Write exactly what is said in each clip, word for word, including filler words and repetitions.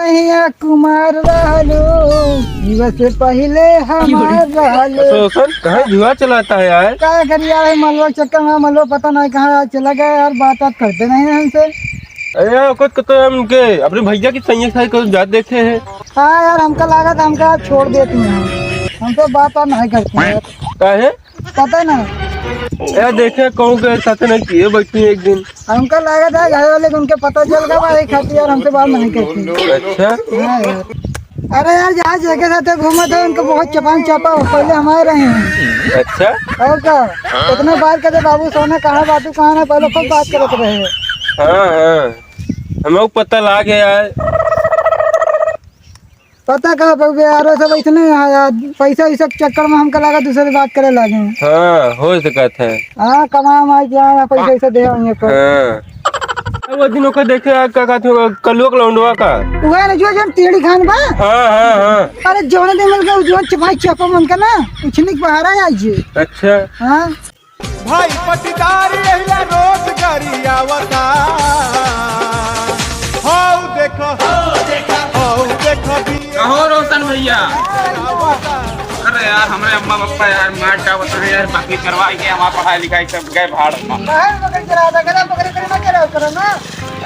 कहिया कुमार रहलू, जीव से पहिले हमार रहलू। तो सर, कहाँ जुआ चलाता है यार? का करी यार, मलवा के चक्कर में मलवा पता नहीं कहाँ चला गया यार, बात बात करते नहीं हैं हमसे। अरे यार, कुछ तो हम उनके, अपने भैया की सैया के साथ कहीं जात देखे हैं। हाँ यार, हमका लागत हमका छोड़ देती हैं, हमसे बात बात नहीं करती हैं। काहे? पता ना। यार देखे कहूँ के साथ नहीं किए बैठी एक दिन। हमका लागत है घर वाले के उनके पता चल गया बा, एक खातिर यार हमसे बात नहीं करती। अच्छा। हाँ यार। अरे यार, जहाँ जेके साथे घूमत है उनको बहुत चपान चापा हो, पहले हमारे रहे हैं। अच्छा। और का? इतने बार कहते बाबू सोना कहाँ बाटू कहाँ ना, पहले खूब बात करत रहे। हाँ हाँ, हमको पता लाग गया यार। पता का बउबे यार, वो सब ऐसने है यार, पैसा वैसा के चक्कर में हमका लगा दूसरे बात करे लागे। हाँ, हो सकत है। हाँ, कमा मार के आया, पैसा वैसा दे आएंगे पर। हाँ। अब वो दिन ओकर देखे यार, का कहते हो, कलुआ के लौंडवा का। वह ना जो, जो टीढ़ी खान बा। हाँ हाँ हाँ। अरे जोने दिन मिल गए, जो चपाई चपा मन का ना, उछनी के पहाड़ा आ जी। अच्छा। हाँ। भाई पटीदार यहिया रोज गरियावता। हौ देखो, हौ देखो, हौ देखो, कहो रोशन भैया। अरे यार, हमरे अम्मा पापा यार मार का बताएं यार, बकरी चरवाई के हमार पढ़ाई लिखाई सब गए भाड़ में। काहे बकरी चरावता? गधा बकरी करे ना, चराव करो ना।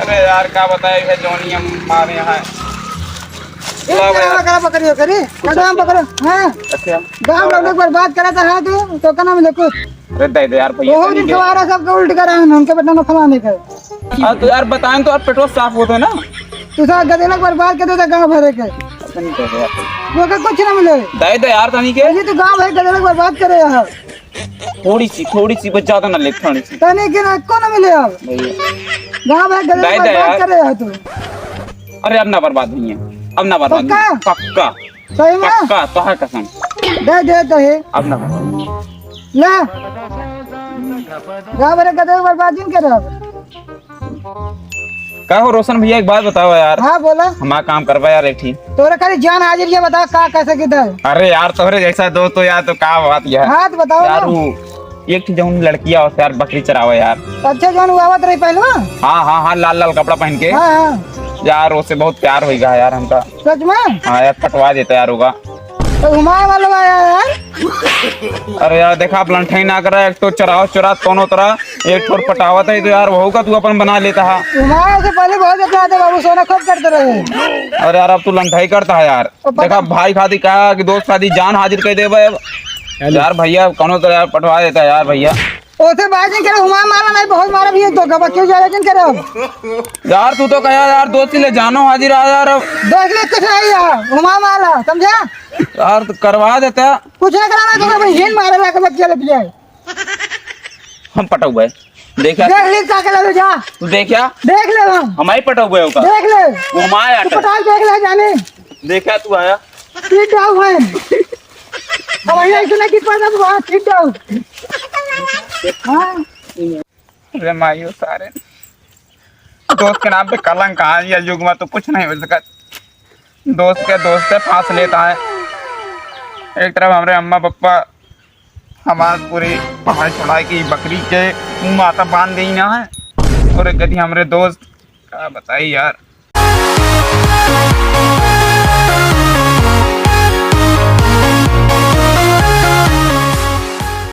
अरे यार, का बताए, ये जोनी हम मारे हैं। ये ला भाई। चरावा करा बकरी, बकरी। कदम पकड़ो, हाँ। अच्छा। गाँव लोग बर्बाद करा था, हाँ, तू, तो का नाम है कुछ? अरे दे दे यार भैया, बहुत तनी दिन दे। सवारा सबके उल्ट करा है, उनके बेटा ने फलाने का। हाँ, तो यार बताएं तो यार, पेटवा साफ होता है ना। तू साथ गदेला बर्बाद कर देता गाँव भरे के। तनी दे दे यार। वो का कुछ ना मिले। दे दे यार, तनी के। ये तो गाँव भरे गदेला बर्बाद करे यहाँ। थोड़ी सी, थोड़ी सी, बस ज्यादा ना ले, थोड़ी सी। तनी के ना, एको ना मिले अब। भैया। गाँव भरे गदेला दे दे बर्बाद यार। करे यहाँ तू। अरे अब ना बर्बाद हुई है, अब ना बर्बाद हुई है। पक्का? पक्का। सही में? पक्का, तोहार कसम। दे दे तो है। अब ना। ले। गाँव भरे गदे बर्बाद जिन कर। का हो रोशन भैया, एक बात बताओ यार। हाँ, बोला। हमारा काम करवा यार एक ठी। तोरे खाली जान हाजिर, ये बता का कैसे किधर? अरे यार, तोहरे जैसा दोस्त हो यार, तो का बात यार। हाँ, तो बताओ यार, ना। वो एक ठे जौन लड़किया होत यार, बकरी चरावे यार। अच्छा, जौन वो आवत रही पहलवा? हाँ, हाँ, हाँ, लाल लाल कपड़ा पहन के। हाँ, हाँ। यार, ओसे बहुत प्यार होई गा यार हमका। सच में? हाँ यार, पटवा देता यार होगा। तो घुमाए वाला बा यार। अरे यार, देखा, आप लंठाई ना करा, एक तो चराव चुरा दोनों तरह, एक ठोर पटावत है, तो यार, वहू का तू अपन बना लेता है। घुमाए से पहले बहुत अपना आते बाबू, सोना खूब करते रहे। अरे यार, अब तू लंठाई करता है यार। तो पता देखा, भाई खातिर कहा कि दोस्त खातिर जान हाजिर कर देबे। यार भैया, कौनो तरह यार पटवा देता यार भैया। ओसे बात नहीं करे, हुमा मारा नहीं, बहुत मारा भी है तो का बच्चे जा लेकिन करे अब। यार तू तो कहा यार दोस्ती ले जानो हाजिर आ यार अब। दोस्त ले कुछ नहीं है, हुमा मारा, समझा? यार तो करवा देता। कुछ ना करा, मैं तो भाई हिन मारे ला के बच्चे ले दिया। हम पटौबे। देखा? देख ले, का के ले जा। तू देखा? देख ले हम। हमारी पटौबे होगा। देख ले। वो हमारे तू आटा। पटाई देख ले जाने। देखा तू आया? पीट जाओ भाई। अब भैया इतना किस पर तू वहाँ पीट जाओ। हाँ। अरे माइयो सारे। दोस्त के नाम पे कलंक, हाँ, ये युग में तो कुछ नहीं हो सकत। दोस्त के दोस्त से फांस लेता है। एक तरफ हमरे अम्मा पापा हमार पूरी पढ़ाई छुड़ाई की बकरी के मुंह माता बांध गई ना है, और एक गति हमरे दोस्त का बताई यार।